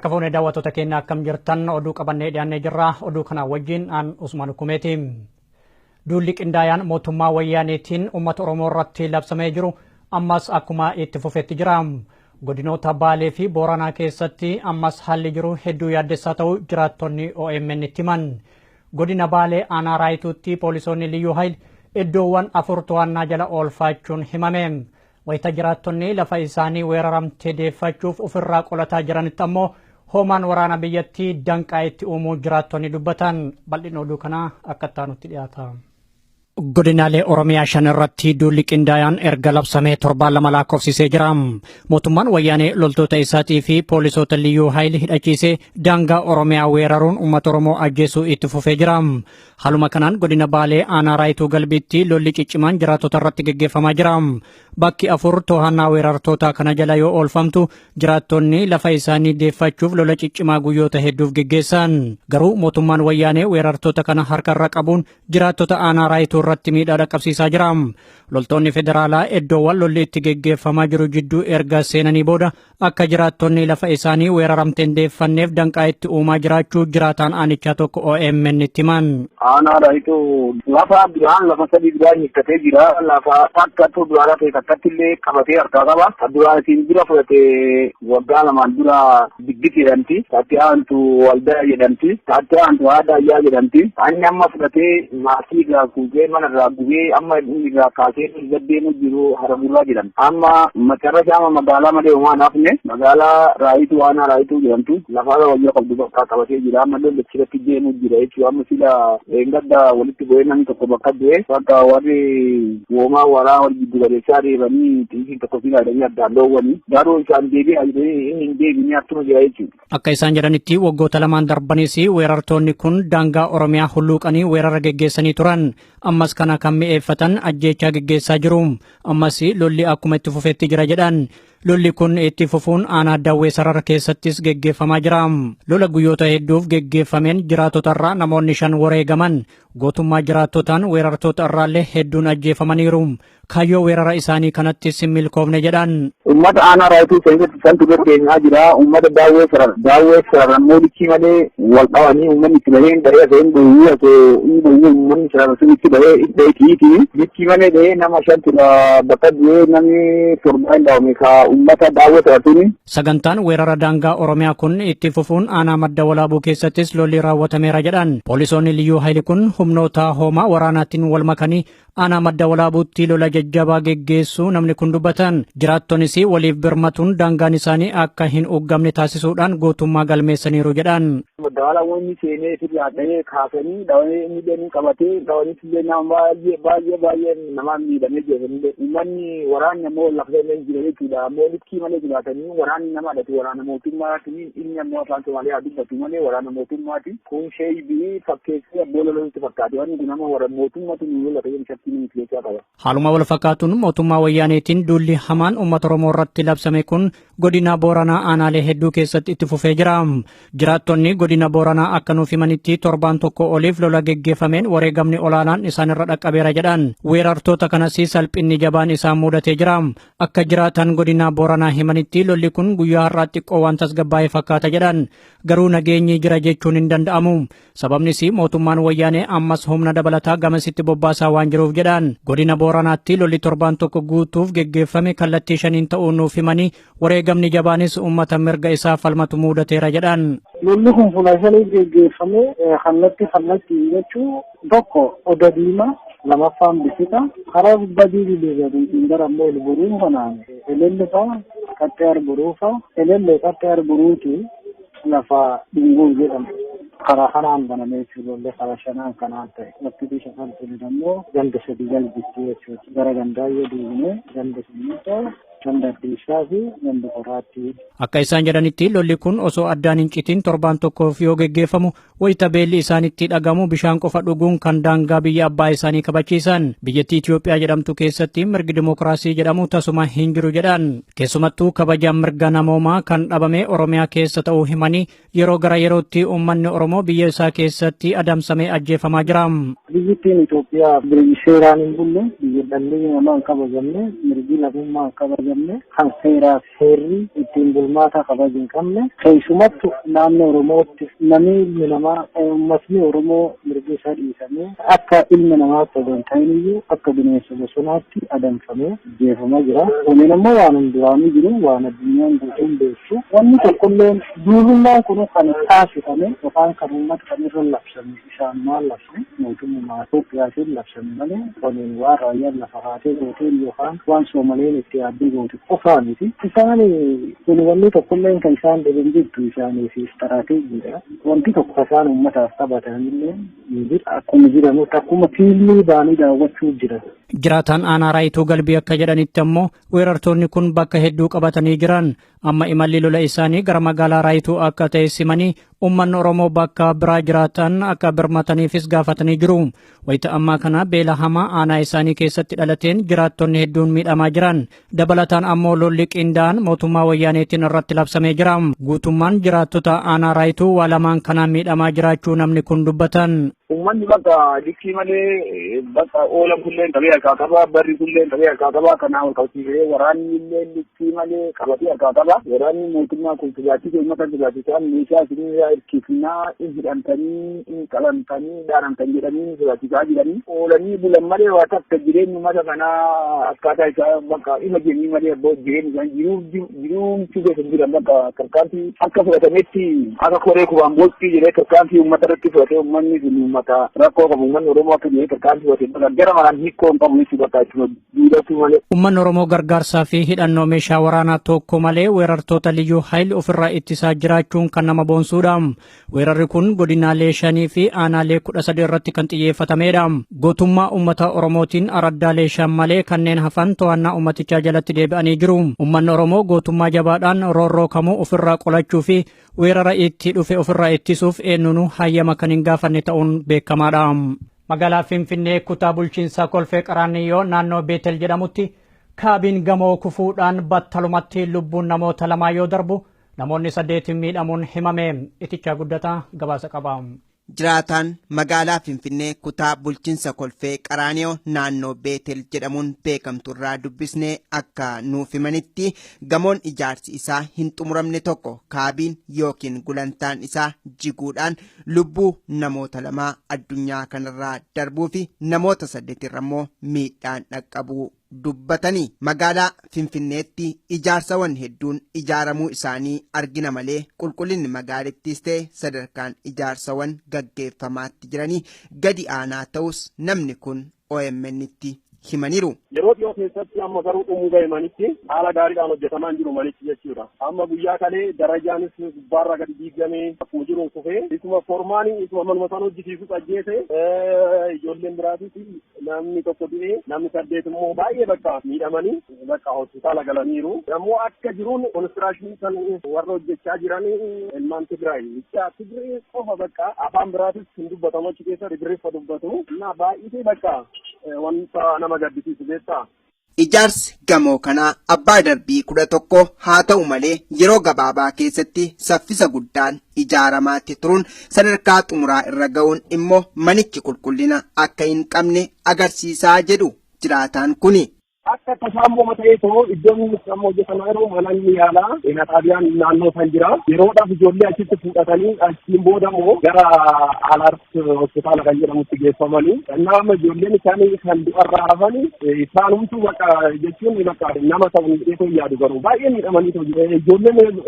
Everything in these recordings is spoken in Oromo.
Harka fuunee daawwattoota keenya, akkam jirtan? Oduu qabannee dhiyaannee jirra. Oduu kana wajjin aan Usmaan Kumeeti. Duulli qindaayaan mootummaa Wayyaaneetiin uummata Oromoo irratti labsamee jiru ammas akkuma itti fufetti jira. Godinoota Baalee fi Booranaa keessatti ammas haalli jiru hedduu yaaddessaa ta'uu jiraattonni OMN itti himan. Godina Baalee aanaa Raayituutti poolisoonni Liyyuu Hayil iddoowwan afur to'annaa jala oolfachuun himame. Wayita jiraattonni lafa isaanii weeraramte deeffachuuf ofirraa qolataa jiranitti ammoo hoomaan waraana biyyattii danqaa itti uumuu jiraattonni dubbatan. Bal'ina oduu kanaa akka itti dhiyaata. Godinaalee Oromiyaa shan irratti duulli qindaayaan erga labsamee torbaan 2 lakkoofsisee jira. Mootummaan Wayyaanee loltoota isaatii fi poolisoota Liyyuu Haayil hidhachiisee daangaa Oromiyaa weeraruun uummata Oromoo ajjeesuu itti fufee jira. Haaluma kanaan godina Baalee aanaa Raayituu Galbiitti lolli ciccimaan jiraattota irratti geggeeffamaa jira. Bakki afur to'annaa weerartoota kana jala yoo oolfamtu, jiraattonni lafa isaanii deeffachuuf lola ciccimaa guyyoota hedduuf geggeessan. Garuu mootummaan Wayyaanee weerartoota kana harka irra qabuun jiraattota aanaa Raayituu irratti miidhaa dhaqqabsiisaa jira. Loltoonni federaalaa iddoowwan lolli itti geggeeffamaa jiru jidduu erga seenanii booda akka jiraattonni lafa isaanii weeraramte hin deeffanneef danqaa itti uumaa jiraachuu jiraataan aanichaa tokko OMN itti himan. Aanaa Raayituu lafa duraan lafa sadii duraan hiikkatee jira. Lafa takkatu duraan ta'e takkatti illee qabatee harkaa qaba. Kan duraan isin dura fudhate waggaa 2n dura Diggit jedhamti. Taatti aantu Waldaa jedhamti. Taatti aantu Haadha Ayyaa jedhamti. Inni amma fudhatee maatii irraa guutee, mana irraa gubee, amma inni irraa kaasee gaddeemu jiru Haragurraa jedhamti. Amma macarrashaa amma magaalaa malee homaa hin hafne, magaalaa Raayituu, aanaa Raayituu jedhamtu, lafa wayyaa qabdu bakka qabatee jira. Amma lolli achirratti deemu jira jechuudha. Amma sila gadda walitti bu'ee namni tokko bakka bu'ee, bakka warri woomaa waraa warri giddu galeessaa deemanii xiitiin tokko sila jedhanii addaan dhoowwanii, garuu isaan deebi'aa jedhanii inni hin deebine, akkuma jira jechuudha. Akka isaan jedhanitti, waggoota 2n darbanis weerartoonni kun daangaa Oromiyaa hulluuqanii weerara geggeessanii turan. Ammas kana kan mi'eeffatan ajjeechaa geggeessaa jiru. Ammas lolli akkuma itti fufetti jira jedhan. Lolli kun itti fufuun aanaa Dawwee Sarara keessattis geggeeffamaa jira. Lola guyyoota hedduuf geggeeffameen jiraatota irraa namoonni shan wareegaman. Gootummaa jiraattotaan weerartoota irraallee hedduun ajjeefamaniiru. Kaayyoo weerara isaanii kanattis hin milkoofne jedhan. Uummata aanaa Raayituu keessatti santu gaggeessaa jira. Uummata Daawwee Sarara. Daawwee Sarara immoo lichii malee wal dhawanii, uummanni itti bahee bahee osoo hin bahii, osoo hin bahii, uummanni sarara sun itti bahee itti kiiti. Lichii malee bahee nama shantu bakka bu'ee, namni torba hin dhawame ka uummata Daawwee Sarara suni. Sagantaan weerara daangaa Oromiyaa kun itti fufuun aanaa Madda Walaabuu keessattis lolli raawwatameera jedhan. Poolisoonni Liyyuu Hayili kun humnoota hoomaa waraanaatiin wal makanii aanaa Madda Walaabuutti lola jajjabaa geggeessuu namni kun dubbatan. Jiraattonis waliif birmatuun daangaan isaanii akka hin uggamne taasisuudhaan gootummaa galmeessaniiru jedhan. Madda Walaabuu inni seenee sirraa dhahee kaasanii dhawanii, inni deemuu qabatee dhawanii illee nama baay'ee baay'ee baay'ee nama miidhamee jira. Uummanni waraanni ammoo lafa illee jira jechuudha. Ammoo likkii malee jiraatanii waraanni nama dhatu waraana mootummaati. Inni ammoo afaan Somaaliyaa dubbatu malee waraana mootummaati. Kun sheebii fakkeessee abboo lolatti fakkaate. Wanni kun amma warra mootummatu nu lola ta'ee shakkii nuti keessaa qaba. Haaluma wal fakkaatuun mootummaa Wayyaaneetiin duulli hamaan uummata Oromoo irratti labsame kun godina Booranaa aanaalee hedduu keessatti itti fufee jira. Jiraattonni godina Booranaa akka nuuf himanitti, torbaan tokko oliif lola geggeeffameen wareegamni olaanaan isaanirra dhaqqabeera jedhan. Weerartoota kanas salphinni jabaan isaan mudatee jira. Akka jiraatan godina Booranaa himanitti, lolli kun guyyaa har'aa xiqqoo waan tasgabbaa'ee fakkaata jedhan. Garuu nageenyi jira jechuun hin danda'amu. Sababnis mootummaan Wayyaanee ammas humna dabalataa gamasitti bobbaasaa waan jiruuf jedhan. Godina Booranaatti lolli torbaan tokko guutuuf geggeeffame kallattii shaniin ta'uu nuuf himanii, wareegamni jabaanis uummata mirga isaa falmatu mudateera jedhan. Lolli kun fuula shanii geggeeffame, kallattii kallattiin jechuun tokko Oda Diimaa, lamaffaan Bisita, karaa badii Biliirratuutiin gara ammoo Elboruun kanaan Elelle fa'a, Qaxxee Arboruu fa'a, Elelle Qaxxee Arboruuti lafa Dhunguu jedhamu. Karaa kanaan banamee jechuudha, lolli karaa shanaan kanaan ta'e. Lafti shanan sun immoo ganda sadi galbitti jechuudha. Gara gandaa yoo deemne, ganda Simintoo, ganda Addeessaa fi ganda Qoraattii. Akka isaan jedhanitti, lolli kun osoo addaan hin citin torbaan tokkoof yoo geggeeffamu, wayita beelli isaanitti dhagamu bishaan qofa dhuguun kan daangaa biyya abbaa isaanii kabachiisan. Biyyattii Itoophiyaa jedhamtu keessatti mirgi dimookiraasii jedhamu tasuma hin jiru jedhan. Keessumattuu kabajaan mirga namoomaa kan dhabame Oromiyaa keessa ta'uu himanii, yeroo gara yerootti uummanni Oromoo biyya isaa keessatti adamsamee ajjeefamaa jira. Biyyattiin Itoophiyaa biyyi seeraan hin bulle, biyya dhalli namaa hin kabajamne, mirgi lammummaa hin kabajamne. kabajamne, kan seeraaf seerri ittiin bulmaata kabaja hin qabne, keessumattu naannoo Oromootti namni ilmi namaa, uummatni Oromoo mirga isaa dhiisamee akka ilma namaatti odoo hin ta'in iyyuu akka bineensa bosonaatti adamfamee jeefamaa jira. Kunin ammoo waan duraanii jiru, waan addunyaan guutuun beektu. Wanni tokkolleen duulummaan kun kan taasifame yookaan kan uummata kan irra labsame isaan maal labsame mootummaa Itoophiyaatiin labsame malee waliin waan raayyaan lafa kaatee gooteen yookaan waan Soomaleen itti yaaddee goote qofaa miti. Isaan kun wanni tokkolleen kan isaan dhiban jirtu isaanii fi istiraateejiidha. Wanti tokko isaan uummataaf qabatan illee hin jiru. Akkuma jiranutti akkuma fiilmii ba'anii daawwachuu jiran. Jiraataan aanaa Raayituu Galbii akka jedhanitti ammoo weerartoonni kun bakka hedduu qabatanii jiran. Amma imalli lola isaanii gara magaalaa Raayituu akka ta'e simanii uummanni Oromoo bakka biraa jiraatan akka birmataniifis gaafatanii jiru. Wayita ammaa kana beela hamaa aanaa isaanii keessatti dhalateen jiraattonni hedduun miidhamaa jiran. Dabalataan ammoo lolli qindaa'aan mootummaa wayyaaneetiin irratti labsamee jira. Guutummaan jiraattota aanaa Raayituu waa lamaan kanaan miidhamaa jiraachuu namni kun dubbatan. Uummanni bakka likkii malee bakka oolan kulleen qabee harkaa qaba, barri kulleen qabee harkaa qaba. Kanaan wal qabsiisee waraanni illee likkii malee qabatee harkaa qaba. Waraanni mootummaa kun sodaachise, uummata sodaachisaa, meeshaa isinirraa hirkifnaa, hin hidhamtanii, hin qabamtanii, dhaanamtan jedhanii sodaachisaa jiranii. Oolanii bulan malee waa takka jireenyi uummata kanaa akkaataa isaa bakka ima jennii malee abboo jireenyi isaan jiruumtuu keessa jiran bakka tarkaanfii akka fudhatametti akka koree kubaan boostii jedhee tarkaanfii uummata irratti fudhatee, uummanni sun uummata rakkoo qabu, uummanni Oromoo akka jedhee tarkaanfii fudhatee bakka gara maraan hiikoo hin qabu jechuudha, bakka ittuma duudachuu malee. Uummanni Oromoo gargaarsaa fi hidhannoo meeshaa waraanaa tokko malee weerartoota Liyyuu Haayil ofirraa ittisaa jiraachuun kan nama boonsuudha. Weerarri kun godinaalee 5 fi aanaalee 13 irratti kan xiyyeeffatamedha. Gootummaa uummata Oromootiin araddaalee 5 malee kanneen hafan to'annaa uummatichaa jalatti deebi'anii jiru. Uummanni Oromoo gootummaa jabaadhaan roorroo kamuu ofirraa qolachuu fi weerara itti dhufe ofirraa ittisuuf eenyuunuu hayyama kan hin gaafanne ta'uun beekamaadha. Magaalaa Finfinnee kutaa bulchiinsaa Kolfee Qaraaniyyoo naannoo Beetel jedhamutti kaabiin gamoo kufuudhaan battalumatti lubbuun namoota 2 yoo darbu namoonni 8 miidhamuun himame. Itichaa Guddataa gabaasa qaba. Jiraataan magaalaa Finfinnee kutaa bulchiinsa Kolfee Qaraaniyoo naannoo Beetel jedhamuun beekamtu irraa dubbisnee akka nuuf himanitti gamoon ijaarsi isaa hin xumuramne tokko kaabiin yookiin gulantaan isaa jiguudhaan lubbuu namoota 2 addunyaa kanarraa darbuu fi namoota 8 irra immoo miidhaan dhaqqabuu dubbatanii. Magaalaa Finfinneetti ijaarsawwan hedduun ijaaramuu isaanii argina malee qulqullinni magaalittiis ta'e sadarkaan ijaarsawwan gaggeeffamaatti jiranii gadi aanaa ta'us namni kun OMN'tti himaniiru. Yeroo dhiyoo keessatti amma garuu dhumuu ga'e manichi haala gaariidhaan hojjetamaa hin jiru manichi jechuudha. Amma guyyaa kalee darajaanis gubbaarraa gadi diigamee akkuma jiruun kufee isuma formaanii isuma manuma sana hojjisiisus ajjeese, ijoolleen biraatis namni tokko du'ee namni 8 immoo baay'ee bakka miidhamanii bakka hospitaala galaniiru. Ammoo akka jiruun konistiraashinii kan warra hojjechaa jiran ilmaan Tigraay. Bichaa Tigree qofa bakka afaan biraatis hin dubbatamu, achi keessa Tigreeffa dubbatu. Innaa baay'isee bakka wanta nama gaddisiisu beektaa. Ijaarsi gamoo kanaa abbaa darbii 11 haa ta'u malee yeroo gabaabaa keessatti saffisa guddaan ijaaramaatti turuun sadarkaa xumuraa irra ga'uun immoo manichi qulqullina akka hin qabne agarsiisaa jedhu jiraataan kuni. Akka tasaa immoo ta'ee too iddoon inni amma hojjetamaa jiru manni yaalaa xeenaa xaabiyaan naannoo san jira. Yeroodhaaf ijoollee achitti fuudhatanii achiin booda immoo gara Alaart hospitaala kan jedhamutti geeffamanii. Kanaaf amma ijoolleen isaanii kan du'arraa hafan isaanumtuu bakka jechuun bakka nama ta'u jedhee yaadu garuu baay'ee miidhamanii ta'u. Ijoolleen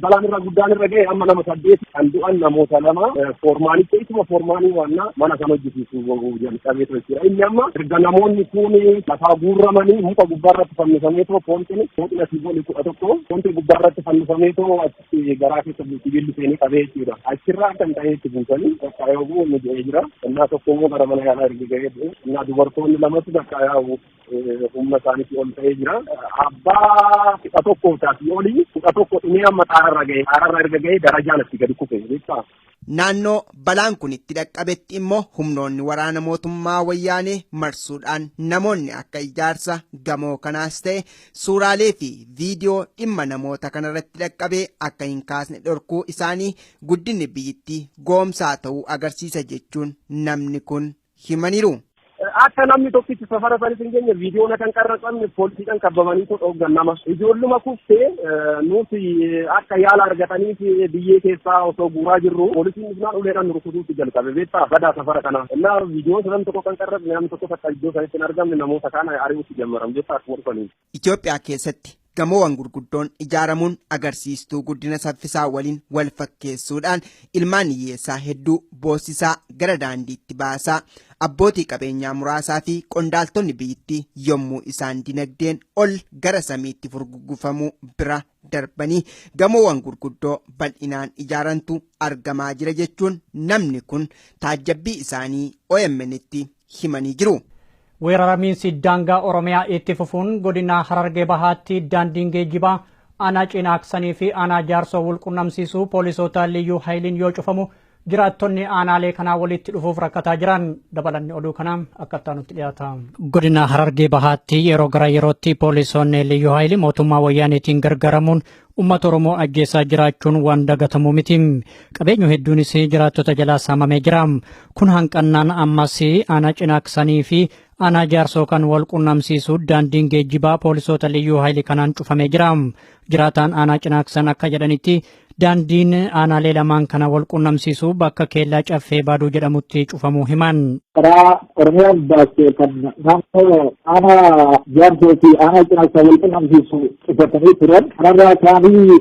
balaan irra guddaan irra ga'e amma nama 8 kan du'an namoota 2 foormaanitti isuma foormaanii waannaa mana kan hojjisiisu jalqabee ture jechuudha. Inni amma erga namoonni kun lafaa guurramanii muka gubbaarratti fannifamee too foontiin fooqni asii gooli 11 foontii gubbaarratti fannifamee too achitti garaa keessa sibiilli seenee qabee jechuudha. Achirraa kan ta'e itti buusanii bakka yoo bu'u inni du'ee jira. Innaa tokko immoo gara mana yaalaa erga ga'ee du'e. Innaa dubartoonni lamas bakka yaa'u humna isaaniitii ol ta'ee jira. Abbaa 11 taasii olii 11 dhumee amma xaararra ga'e. Xaararra erga ga'ee darajaan itti gadi kufe jechuudha. Naannoo balaan kun itti dhaqqabetti immoo humnoonni waraana mootummaa wayyaanee marsuudhaan namoonni akka ijaarsa gamoo kanaas ta'e suuraalee fi viidiyoo dhimma namoota kanarratti dhaqqabee akka hin kaasne dhorkuu isaanii guddinni biyyittii goomsaa ta'uu agarsiisa jechuun namni kun himaniiru. Akka namni tokkichi safara sanis hin geenye viidiyoon kan qarraqamne poolisiidhaan qabamanii dhooggan nama. Ijoolluma kuftee nuti akka yaala argataniif biyyee keessaa osoo guuraa jirru poolisiin dhufnaan uleedhaan nu rukutuutti jalqabe beektaa badaa safara kana. Innaa viidiyoon namni tokko kan qarraqne namni tokko takka iddoo sanitti hin argamne namoota kana ari'uutti jammaran beektaa akkuma dhufaniin. Itoophiyaa keessatti gamoowwan gurguddoon ijaaramuun agarsiistuu guddina saffisaa waliin wal fakkeessuudhaan ilmaan hiyyeessaa hedduu boosisaa gara daandiitti baasaa abbootii qabeenyaa muraasaa fi qondaaltonni biyyattii yommuu isaan dinagdeen ol gara samiitti furguggufamuu bira darbanii gamoowwan gurguddoo bal'inaan ijaarantu argamaa jira jechuun namni kun taajjabbii isaanii OMN'tti himanii jiru. Weeraramiinsi daangaa Oromiyaa itti fufuun godina Harargee Bahaatti daandiin geejjibaa aanaa Cinaaksanii fi aanaa Jaarsoo walqunnamsiisuu poolisoota liyyuu haayiliin yoo cufamu jiraattonni aanaalee kanaa walitti dhufuuf rakkataa jiran dabalanni oduu kanaa akka nutti dhiyaata. Godina Harargee Bahaatti yeroo gara yerootti poolisoonni liyyuu haayilii mootummaa wayyaaniitiin gargaaramuun uummata Oromoo ajjeesaa jiraachuun waan dagatamu miti. Qabeenyu hedduunis jiraattota jalaa saamamee jira. Kun hanqannaan ammas aanaa Cinaaksanii fi aanaa Jaarsoo kan wal qunnamsiisu daandiin geejjibaa poolisoota liyyuu haayilii kanaan cufamee jira. Jiraataan aanaa Cinaaksan akka jedhanitti daandiin aanaalee lamaan kana wal qunnamsiisu bakka keellaa caffee baaduu jedhamutti cufamuu himan. Karaa Oromiyaan baastee kan naannoo aanaa Jaarsoo fi aanaa Cinaaksan wal qunnamsiisu cufatanii turan. Kanarraa kaanii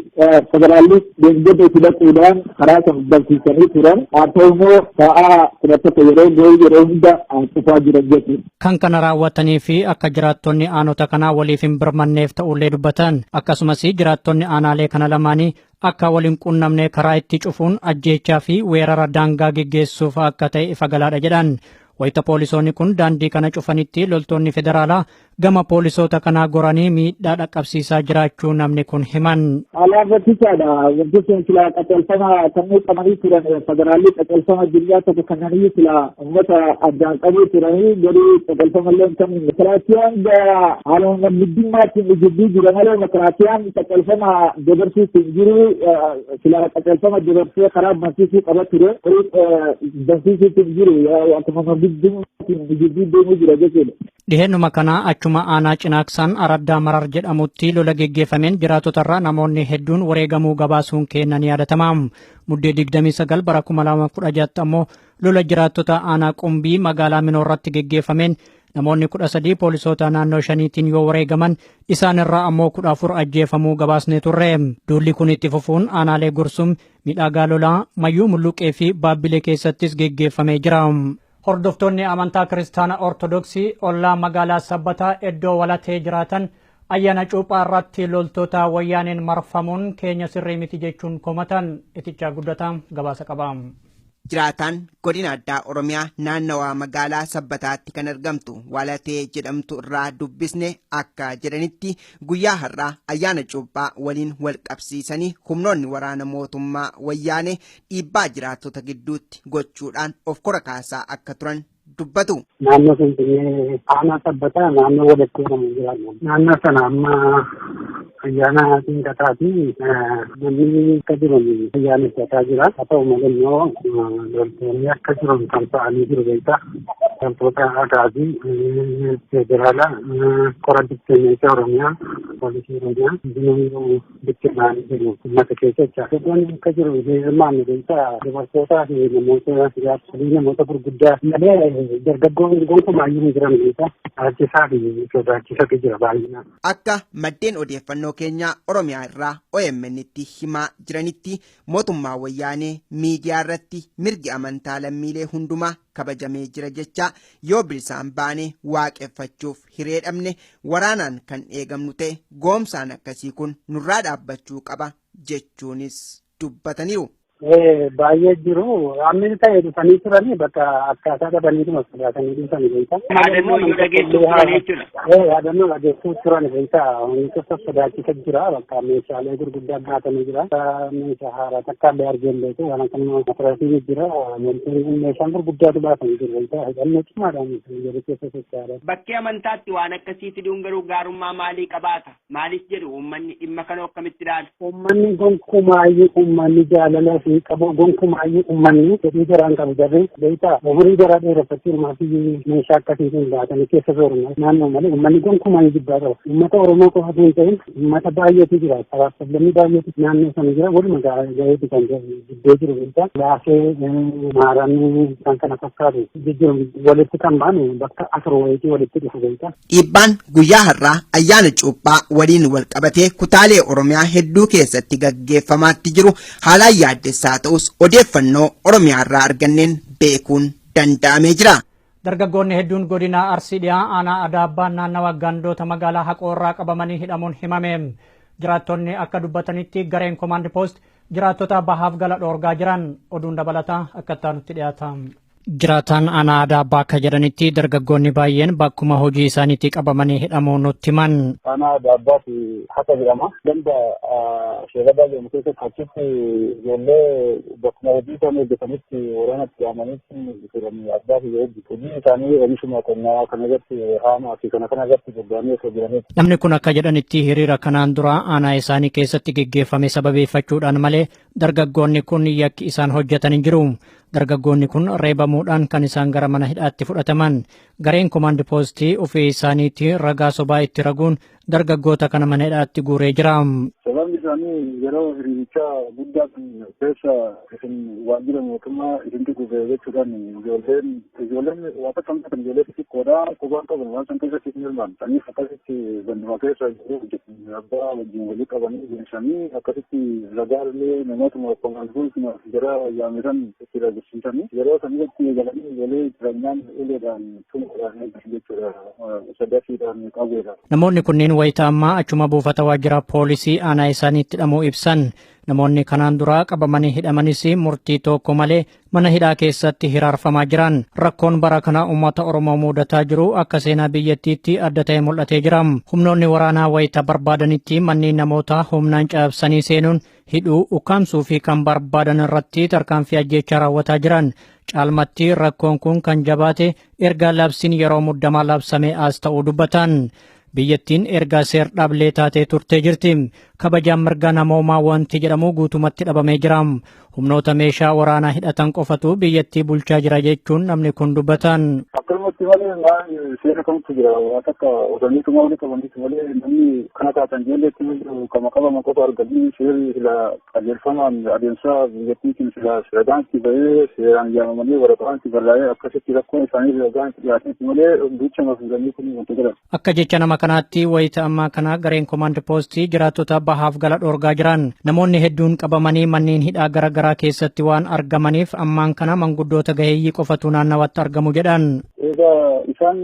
federaalli deemgedda itti dhaquudhaan karaa kan barsiisanii turan. Haa ta'u immoo sa'aa 11 yeroo ga'u yeroo hunda cufaa jiran jechuudha. Kan kana raawwatanii fi akka jiraattonni aanota kanaa waliif hin birmanneef ta'ullee dubbatan. Akkasumas jiraattonni aanaalee kana lamaanii akka waliin qunnamne karaa itti cufuun ajjeechaa fi weerara daangaa geggeessuuf akka ta'e ifa galaadha jedhan. Wayita poolisoonni kun daandii kana cufanitti loltoonni federaalaa gama poolisoota kanaa goranii miidhaa dhaqqabsiisaa jiraachuu namni kun himan. Haalaan rakkisaadha. Wanti sun silaa qajeelfama kanneen qabanii turan federaalli qajeelfama jiryaa tokko kannanii silaa uummata addaan qabuu turanii garuu qajeelfama illee hin kennin. Makalaakiyaan haaluma muddummaatiin jidduu jira malee makalaakiyaan qajeelfama dabarsuus hin jiru silaa qajeelfama dabarsee karaa barsiisuu qaba ture garuu barsiisuus hin jiru akkuma muddummaatiin jidduu deemuu jira jechuudha. Dhiheenuma kana achuma aanaa Cinaaksan Araddaa Marar jedhamutti lola geggeeffameen jiraattotarraa namoonni hedduun wareegamuu gabaasuun kennan yaadatama. Muddee 29 bara 2016 ammoo lola jiraattota aanaa Qumbii magaalaa Minoorratti geggeeffameen namoonni 13 poolisoota naannoo shaniitiin yoo wareegaman isaan irraa ammoo 14 ajjeefamuu gabaasnee turre. Duulli kun itti fufuun aanaalee Gursum, Miidhagaa Lolaa, Mayyuu Mulluqee fi Baabbilee keessattis geggeeffamee jira. Hordoftoonni amantaa Kiristaanaa Ortodoksii ollaa magaalaa Sabbataa iddoo walatee jiraatan ayyaana cuuphaa irratti loltoota wayyaaneen marfamuun keenya sirrii miti jechuun komatan itichaa guddataa gabaasa qaba. Jiraataan godina addaa Oromiyaa naannawaa magaalaa Sabbataatti kan argamtu Walatee jedhamtu irraa dubbisne akka jedhanitti guyyaa har'aa ayyaana cuuphaa waliin wal qabsiisanii humnoonni waraana mootummaa wayyaanee dhiibbaa jiraattota gidduutti gochuudhaan of kora kaasaa akka turan dubbatu. Naannoo Finfinnee aanaa Sabbataa naannoo walitti jedhamu jiraanna. Naannoo sana amma ayyaana xinqataa fi namni akka jiran ayyaaneffataa jira. Haa ta'u malee immoo loltoonni akka jiran kan ta'anii jiru beektaa. Loltoota Agaazii, Federaalaa, Kora Bittinneessa Oromiyaa, Poolisii Oromiyaa, hundinuu bittinnaa'anii jiru uummata keessa jecha. Iddoon akka jiru hirmaanne beektaa dubartootaa fi namoota jaarsolii namoota gurguddaa malee dargaggoon gonkumaayyuu hin jiran beektaa. Ajjeesaa fi sodaachisatu jira baay'inaan. Akka maddeen odeeffannoo keenyaa Oromiyaa irraa OMN'tti himaa jiranitti mootummaa wayyaanee miidiyaa irratti mirgi amantaa lammiilee hundumaa kabajamee jira jecha yoo bilisaan baane waaqeffachuuf hiree dhabne waraanaan kan eegamnu ta'e goomsaan akkasii kun nurraa dhaabbachuu qaba jechuunis dubbataniiru. Baay'ee jiru. Amni ta'e dhufanii turanii bakka akkaataa dhabaniituma sodaatanii dhufanii beektaa. Yaadannoo iyyuu dhageessuu turan jechuudha. Yaadannoo dhageessuu turan beektaa. Wantoota sodaachisa jira. Bakka meeshaalee gurguddaa baatanii jira. Meeshaa haaraa takka illee argee hin beeku. Waan akka mataraatiin jira. Wantoonni meeshaan gurguddaatu baatanii jiru beektaa. Hidhannoo cimaadhaan yeroo keessa socho'aadha. Bakkee amantaatti waan akkasii fiduun garuu gaarummaa maalii qabaata? Maalis jedhu uummanni dhimma kana akkamitti ilaala? Uummanni gonkumaayyuu uummanni jaalala fi akkasii qabu gonkumaayyuu uummanni fedhii garaan qabu jarri beektaa umurii garaa dheereffachuudhumaa fi meeshaa akkasiitiin baatanii keessa sooruma naannoo malee uummanni gonkumaayyuu jibbaa qaba. Uummata Oromoo qofa osoo hin ta'in uummata baay'eetu jira. Sabaaf sablammii baay'eetu naannoo sana jira. Walumaa gaheetu kan jibbee jiru beektaa. Laafee maaramii kan kana fakkaatu jijjiiru walitti kan baanu bakka afur wayitii walitti dhufu beektaa. Dhiibbaan guyyaa har'aa ayyaana cuuphaa waliin wal qabatee kutaalee Oromiyaa hedduu keessatti gaggeeffamaatti jiru haalaan yaaddessaa ta'us odeeffannoo Oromiyaa irraa arganneen beekuun danda'amee jira. Dargaggoonni hedduun godina Arsii dhiyaa aanaa Adaabbaa naannawa gandoota magaalaa Haqoorraa qabamanii hidhamuun himame. Jiraattonni akka dubbatanitti gareen komaand poost jiraattota bahaaf gala dhoorgaa jiran oduun dabalataa akka itti dhiyaata. Jiraataan aanaa Adaabbaa akka jedhanitti dargaggoonni baay'een bakkuma hojii isaaniitti qabamanii hidhamuu nutti himan. Aanaa Adaabbaati haqa jedhama. Ganda Sheegadaa jedhamu keessatti achitti ijoollee bakkuma hojii isaanii hojjetanitti waraanatti yaamanitti jedhanii abbaa fi hojii isaanii oomishuma qonnaa kana irratti haamaa fi kana kana irratti bobba'anii osoo jiranii. Namni kun akka jedhanitti hiriira kanaan dura aanaa isaanii keessatti geggeeffame sababeeffachuudhaan malee dargaggoonni kun yakki isaan hojjetan hin jiru. Dargaggoonni kun reebamuudhaan kan isaan gara mana hidhaatti fudhataman. Gareen komaand poostii ofii isaaniitti ragaa sobaa itti raguun dargaggoota kana mana hidhaatti guuree jira. Sababni isaanii yeroo hiriirichaa guddaa kan keessa isin waajjira mootummaa isintu gube jechuudhaan ijoolleen waa takka kan ijoollee xixiqqoodha qubaan qaban waan san keessatti isin hirmaan saniif akkasitti ganduma keessa jiru hojjetan abbaa wajjin walii qabanii geessanii akkasitti ragaa illee namootuma komaand poostii jara yaamisan itti ragisiisanii yeroo sanirratti eegalanii ijoollee jireenyaan uleedhaan tumuudhaan jechuudha sadafiidhaan qabeedha. Namoonni kunneen wayita ammaa achuma buufata waajjira poolisii aanaa isaaniitti hidhamuu ibsan. Namoonni kanaan dura qabamanii hidhamanis murtii tokko malee mana hidhaa keessatti hiraarfamaa jiran. Rakkoon bara kana uummata Oromoo mudataa jiru akka seenaa biyyattiitti adda ta'e mul'atee jira. Humnoonni waraanaa wayita barbaadanitti manneen namootaa humnaan cabsanii seenuun hidhuu, ukkaamsuu fi kan barbaadan irratti tarkaanfii ajjeechaa raawwataa jiran. Caalmatti rakkoon kun kan jabaate erga labsiin yeroo muddamaa labsame as ta'uu dubbatan. Biyyattiin erga seer dhablee taatee turtee jirti. Kabajaan mirga namoomaa wanti jedhamu guutumatti dhabamee jira. Humnoota meeshaa waraanaa hidhatan qofatu biyyattii bulchaa jira jechuun namni kun dubbatan. Akkanumatti malee seera kamtu jira waan takka osaniituma wali qabaniitu malee namni kana taatan ijoolleetti jiru kama qabama qofa arganii seerri sila qajeelfamaan adeemsa biyyattiitiin sila ragaan itti bahee seeraan yaamamanii waraqaan itti barraa'ee akkasitti rakkoon isaanii ragaan itti dhiyaateeti malee duuchama fuudhanii kun wanta jedhama. Akka jecha nama kanaatti wayita ammaa kana gareen komaand poostii jiraattota bahaaf gala dhoorgaa jiran. Namoonni hedduun qabamanii manneen hidhaa garaa garaa keessatti waan argamaniif ammaan kana manguddoota gaheeyyii qofatu naannawatti argamu jedhan. Egaa isaan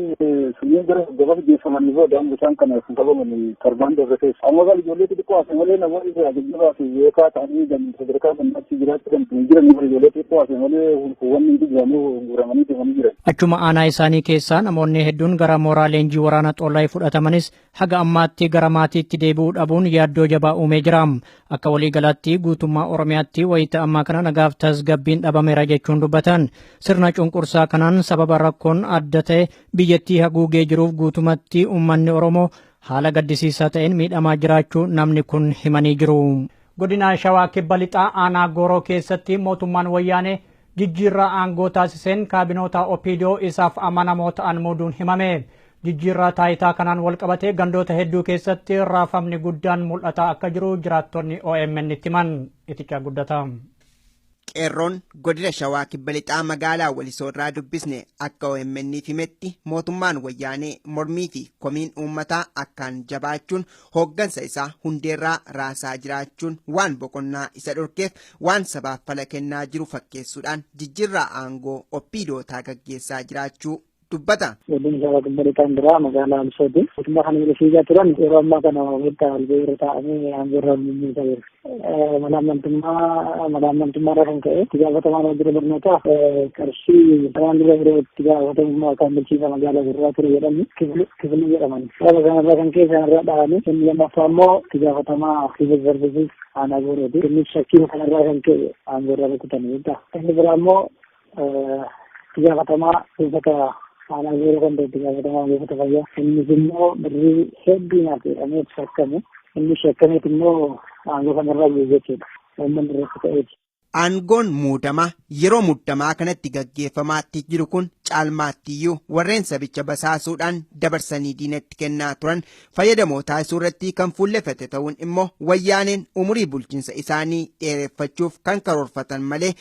sunneen gara gabaaf geeffamanii booda isaan kana kan qabaman torbaan darbe keessa. Amma gaal ijoollee xixiqqoo hafe malee namoonni jajjabaa fi beekaa ta'anii sadarkaa gannaatti jiraachuu kan jiran ijoollee xixiqqoo hafe malee wanni hundi jiranuu guuramanii deemanii jiran. Achuma aanaa isaanii keessaa namoonni hedduun gara mooraa leenjii waraana xollaa fudhatamanis haga ammaatti gara maatiitti deebi'uu dhabuun yaaddoo jabaa uumee jira. Akka waliigalaatti guutummaa Oromiyaatti wayita ammaa kana nagaaf tasgabbiin dhabameera jechuun dubbatan. Sirna cunqursaa kanaan sababa rakkoon adda ta'e biyyattii haguugee jiruuf guutumatti uummanni Oromoo haala gaddisiisaa ta'een miidhamaa jiraachuu namni kun himanii jiru. Godina Shawaa Kibba Lixaa aanaa Gooroo keessatti mootummaan wayyaanee jijjiirraa aangoo taasiseen kaabinoota OPDO isaaf amanamoo ta'an muuduun himame. Jijjiirraa taayitaa kanaan walqabatee gandoota hedduu keessatti raafamni guddaan mul'ataa akka jiru jiraattonni OMN itti himan. Itichaa guddataa. Qeerroon godina Shawaa Kibba Lixaa magaalaa Walisoo irraa dubbisne akka OMN himetti mootummaan wayyaanee mormii fi komiin uummataa akkaan jabaachuun hooggansa isaa hundeerraa raasaa jiraachuun waan boqonnaa isa dhorkeef waan sabaaf fala kennaa jiru fakkeessuudhaan jijjiirraa aangoo OPDOtaa gaggeessaa jiraachuu dubbata. Godina Shawaa Kibba Lixaan biraa magaalaa Walisooti. Mootummaa kana jala fiigaa turan yeroo ammaa kana walitti albee irra taa'anii aangoo irra mimmiisaa jiru. Malaammaltummaarraa kan ka'e itti gaafatamaan waajjira barnootaa qarshii kanaan dura yeroo itti gaafatamummaa kan bulchiinsa magaalaa birraa ture jedhamu kifilii jedhaman. Sababa kanarraa kan ka'e isaanirraa dhahanii inni lammaffaa immoo itti gaafatamaa siivil sarvisii aanaa goorooti. Innis shakkii kanarraa kan ka'e aangoo irraa rukutanii jechuudha. Inni biraa immoo itti gaafatamaa buufata aanaa gooroo kan ta'e itti gaafatamaa buufata fayyaa. Innis immoo birrii hedduu nyaata jedhamee shakkamu. Inni shakkameet immoo aangoo kanarraa bu'e jechuudha. Uummanni irratti ka'eeti. Aangoon muudamaa yeroo muddamaa kanatti gaggeeffamaatti jiru kun caalmaattiyyuu warreen sabicha basaasuudhaan dabarsanii diinatti kennaa turan fayyadamoo taasisuu irratti kan fuulleffate ta'uun immoo wayyaaneen umurii bulchiinsa isaanii dheereffachuuf kan karoorfatan malee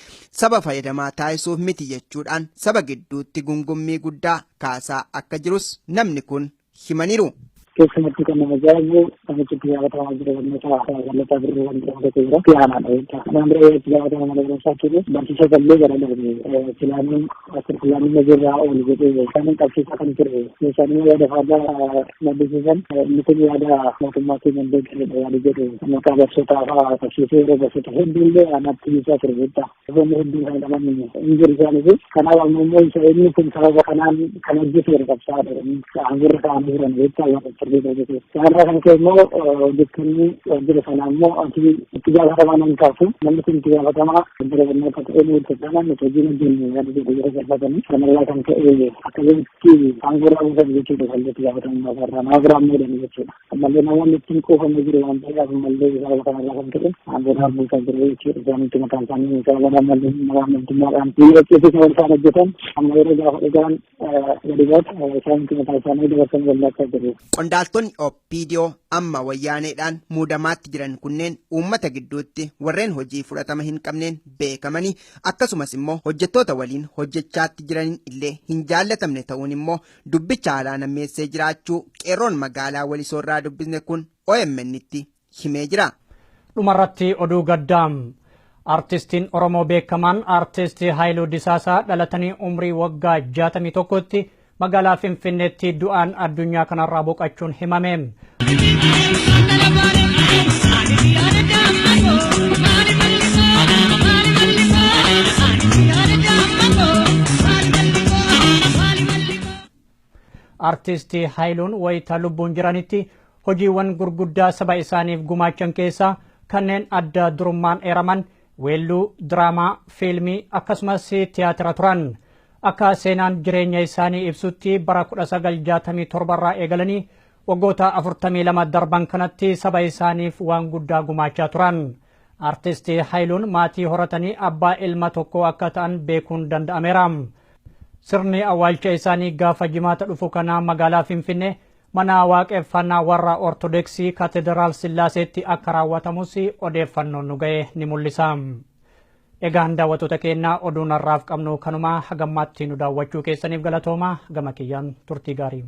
saba fayyadamaa taasisuuf miti jechuudhaan saba gidduutti gungummii guddaa kaasaa akka jirus namni kun himaniiru. Keessumatti kan nama jaallu namichi itti gaafatamaa jiru barnoota birrii kan jedhamu tokko jira. Piyaanaadha jecha. Nama bira itti gaafatama mana barumsaa ture barsiisota illee gara darbe filaanni pilaaniin hojiirraa oolu jedhee isaan qabsiisaa kan ture. Meeshaalee yaada faadaa maddisiisan inni kun yaada mootummaa keenya hin deeggarredha yaada jedhu maqaa barsiisotaa fa'aa qabsiisee yeroo barsiisota hedduu illee aanaatti dhiisaa ture jecha. Gosoonni hedduun kan qaban hin jiru isaaniif. Kanaaf amma immoo isa inni kun sababa kanaan kan hojjetu yeroo qabsaa'aadha. Aangorra kaa'anii jiran jecha warra Kanarraa kan ka'e immoo hojjettoonni waajjira sanaa immoo ati itti gaafatamaa nan kaasu namni kun itti gaafatamaa waajjira barnoota ta'ee nu hojjetaa nuti hojii hojjennu yaada jedhu yeroo galfatanii kanarraa kan ka'e akkasitti aangorraa buusan jechuudha kan itti gaafatamummaa isaarraa nama biraan muudanii jechuudha. Ammallee namoonni ittiin quufamee jiru waan ta'eef ammallee sababa kanarraa kan ka'e aangorraa buusan jiru jechuudha. Isaanitti mataan isaanii sababa mootummaadhaan biyya keessa wal isaan hojjetan amma yeroo gaafa dhugaan gadi baatu isaanitti mataa isaanii dabarsan wallaachaa jiru. Qondaaltonni OPDO amma wayyaaneedhaan muudamaatti jiran kunneen uummata gidduutti warreen hojii fudhatama hin qabneen beekamanii akkasumas immoo hojjettoota waliin hojjechaatti jiraniin illee hin jaallatamne ta'uun immoo dubbicha haalaan ammeessee jiraachuu qeerroon magaalaa Walisoorraa dubbisne kun OMN'tti himee jira. Dhumarratti oduu gaddaam. Artistiin Oromoo beekamaan Artist Haayiluu Disaasaa dhalatanii umrii waggaa 61tti magaalaa Finfinneetti du'aan addunyaa kanarraa boqochuun himame. Artist Haayiluun wayita lubbuun jiranitti hojiiwwan gurguddaa saba isaaniif gumaachan keessaa kanneen adda durummaan eeraman weelluu, diraamaa, fiilmii akkasumas tiyaatira turan. Akka seenaan jireenya isaanii ibsutti bara 1967 irraa eegalanii waggoota 42 darban kanatti saba isaaniif waan guddaa gumaachaa turan. Artist Haayiluun maatii horatanii abbaa ilma tokkoo akka ta'an beekuun danda'ameera. Sirni awwaalcha isaanii gaafa jimaata dhufu kana magaalaa Finfinnee mana waaqeffannaa warra Ortodoksii Kaatederaal Sillaaseetti akka raawwatamus odeeffannoon nu ga'e ni mul'isa. Egaan daawwattoota keenyaa oduun har'aaf qabnu kanuma hagammaatti nu daawwachuu keessaniif galatooma gama kiyyaan turtii gaarii.